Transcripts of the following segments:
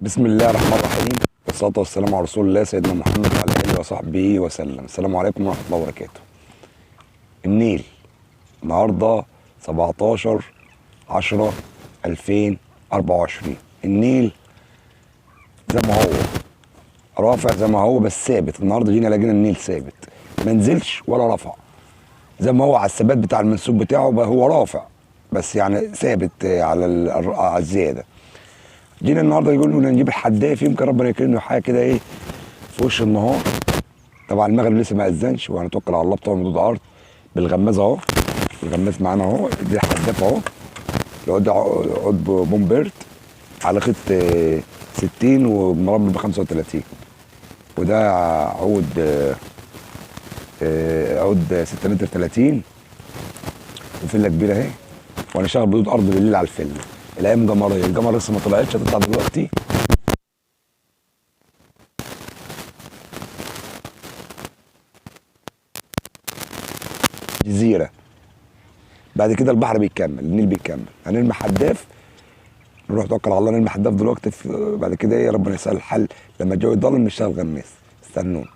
بسم الله الرحمن الرحيم، والصلاة والسلام على رسول الله سيدنا محمد وعلى آله وصحبه وسلم. السلام عليكم ورحمة الله وبركاته. النيل النهارده 17/10/2024. النيل زي ما هو رافع، زي ما هو بس ثابت. النهارده جينا لقينا النيل ثابت، ما نزلش ولا رفع، زي ما هو على الثبات بتاع المنسوب بتاعه، هو رافع بس يعني ثابت على الزيادة. جينا النهارده يقولوا نجيب الحداف، يمكن ربنا يكرمنا حاجة كده ايه في وش النهار. طبعا المغرب لسه ما اذنش، وهنتوكل على الله بطبعا مدود ارض بالغماز اهو، الغماز معانا اهو، دي الحداف اهو، العود ده عود بومبرت على خيط 60 ومربي ب 35، وده عود عود 6 متر 30، وفله كبيرة اهي. وانا شغال بدود ارض بالليل على الفلة. الايام جمريه، الجمر لسه ما طلعتش، هتطلع دلوقتي. جزيرة بعد كده البحر بيكمل، النيل بيكمل. هنرمي حداف، نروح توكل على الله نرمي حداف دلوقتي. بعد كده ايه ربنا يسهل الحل لما الجو يضلم نشتغل غماس. استنونا.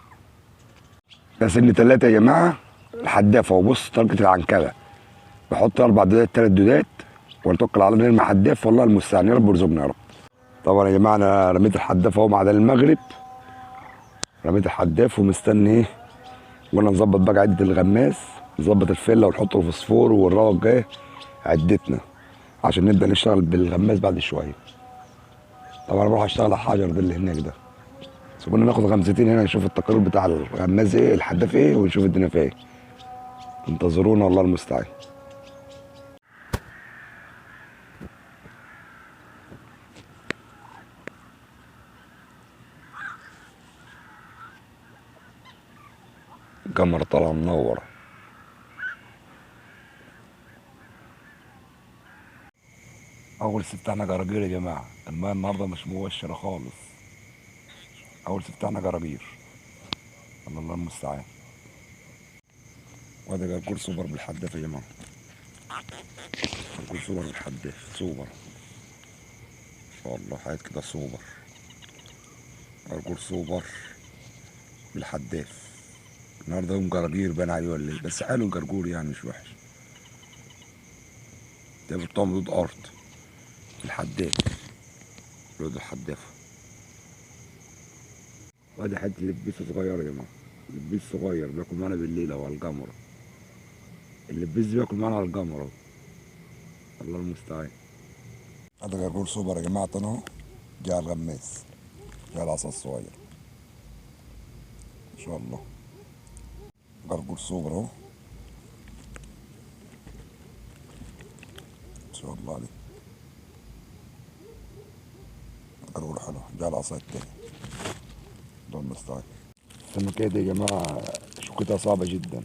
ده سن 3 يا جماعة الحداف اهو. بص طريقه العنكبه، بحط 4 دودات 3 دودات ونتوكل على الله نرمي حداف، والله المستعان، يا رب يرزقنا يا رب. طبعا يا جماعة انا رميت الحداف اهو مع المغرب، رميت الحداف ومستني ايه، قلنا نظبط بقى عده الغماس، نظبط الفلة ونحط الفوسفور والروج ايه عدتنا عشان نبدا نشتغل بالغماس بعد شوية. طبعا انا بروح اشتغل على الحجر ده اللي هناك ده، بس كنا ناخد غمزتين هنا نشوف التقرير بتاع الغماس ايه، الحداف ايه، ونشوف الدنيا فيها ايه. انتظرونا والله المستعان. القمر طالعه منورة. اول استفتاحنا جراجير يا جماعة، المايه النهارده مش مبشرة خالص. اول استفتاحنا جراجير، الله المستعان. وادي جرجور سوبر بالحداف يا جماعة، جرجور سوبر بالحداف، سوبر ان شاء الله، حاجات كده سوبر، جرجور سوبر بالحداف. النهارده يوم جراجير بان عليه ولا ايه؟ بس حلو الجرجور يعني مش وحش. ده بالطعم دود ارض الحداف، دود الحدافه. وادي حتة لبيس صغير يا جماعة، لبيس صغير بياكل معانا بالليل اهو على الجمرة. اللبيس بياكل معانا على الجمرة اهو، الله المستعان. هذا جرجور سوبر يا جماعة اهو، جه على الغماس، جه على العصا الصغير ان شاء الله. جرجور سوبر اهو ان شاء الله عليه، جرجور حلو، جه على العصاية التاني، الله المستعان. السمكة دي يا جماعة شوكتها صعبة جدا،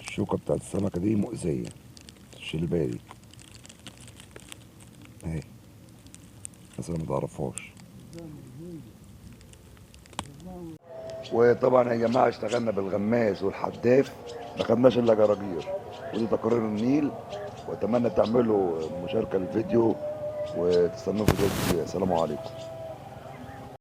الشوكة بتاعت السمكة دي مؤذية، الشلباية دي اهي، بس انا متعرفهاش. وطبعا يا جماعة اشتغلنا بالغماس والحداف، ما خدناش الا جراجير. ودي تقارير النيل، واتمنى تعملوا مشاركة للفيديو وتستنوا فيديو جديد. السلام عليكم.